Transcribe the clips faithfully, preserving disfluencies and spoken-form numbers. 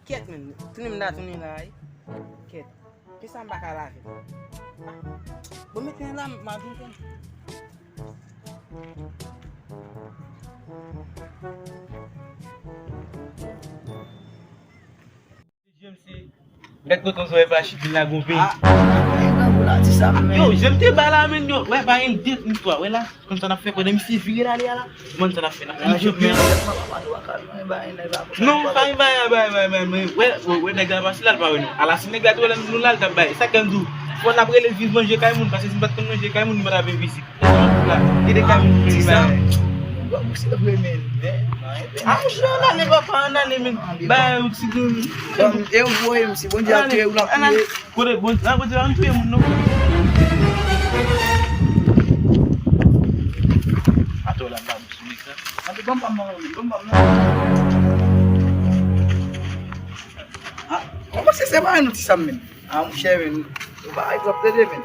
Kèt, men. Tounen m la, tounen la, wi. Kèt. Kisa m pa ka lave? Bon, mete la, m a vin pran. Mèt koton sou e pa chit vin la gon peyi. Ah, e gran boul a di sa, men. Yo, jan m te bay la, men, yo, wè, pa gen de, ni twa, wè la. Konn sa n ap fè pandan misye vire l ale a la. Konn sa n ap fè, n ap fè misye vire. Non, pa gen bagay, bagay, bagay, bagay. Wè, wè, wè, nèg la pase la, l pa wè nou. Ala si nèg la te wè nou la, l t ap bay. Sa k fè m di w, fò n ap rele viv manje kay moun, paske si n pa t konn manje kay moun, nou pa t ap envizib. Ti sa, bon, se vre, men, men, men. Ah, monchè, ann ale, papa, ann ale, men. Bay ou ti grenn. E ou voye m, si Bondye ap touye ou, l ap touye. Kote Bondye, ah, Bondye pa touye moun, non. Atò la, ba m sou nèg la. Ann ban m pa m nan, ban m pa m nan. Ah, kòman se, se pa nou ti sa, men? Ah, monchè, men. Ou pa egzanp tande, men.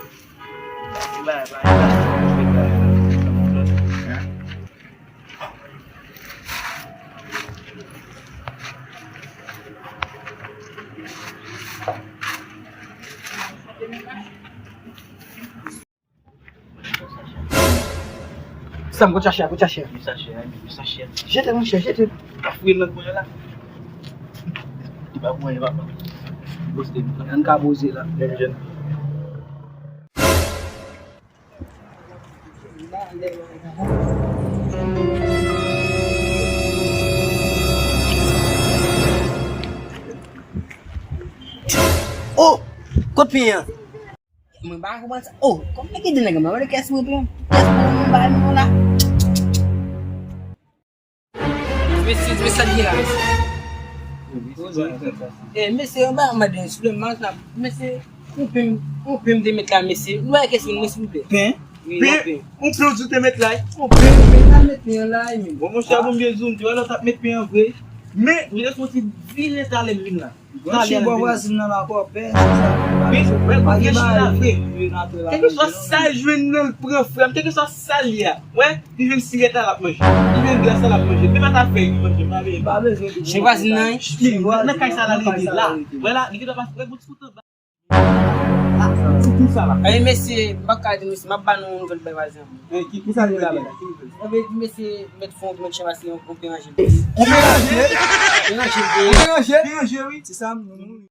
Sam, kot sachè a, kot sachè a? Men sachè a, men sachè a. Jete l, monchè, jete l. Ka fouye nan kwen la. Li pa pou anyen, papa. Poste m. Ann ka poze la. Menm jèn. Oh! Kot pen an? Mwen pa konprann sa. Oh, kòman ki de nèg la? Mwen kès mwen pran. Kès mwen mwen bay mwen la. Mesye, mesye, sa gen la, mesye. Eh, mesye, yon bagay mwen mande, silvouplè, mwen la, mesye, yon pen, yon pen m te met la, mesye. Nou wè kès mwen, silvouplè. Pen? Wi, yon pen. Yon pen ou te met la? Yon pen, pen la, met pen la, men. Bon, monchè, bon, byen di w, m te wè lè w t ap met pen an vre. Men, m te soti vire talè m vin la. Gwo chibwa vwazin nan la kòpè, se sa. Wi, wè, gwo chita vre. Kèlkeswa sa l jwenn nan, l pran, frè m, kèlkeswa sa l ye a. Wè, li jwenn sirèt la, l ap manje. Li jwenn glas la, l ap manje. Men pa ta fè li manje, pa veye. Pa bezwen. Chen vwazin nan, wi. Nan kay sa la, li rete la. Wè la, li gentan pase, wè, gwo ti kout anba. Ti tou sa la. Ey, mesye, m p ap ka di, mesye, m ap ba nou yon nouvèl bay vwazin an. Ey, ki, ki sa li rele la? Ann di, mesye, mèt fon, mèt chen vwazin an, yon pen ranje. Yon pen ranje? Pen ranje, pen ranje, wi. Se sa, m, m,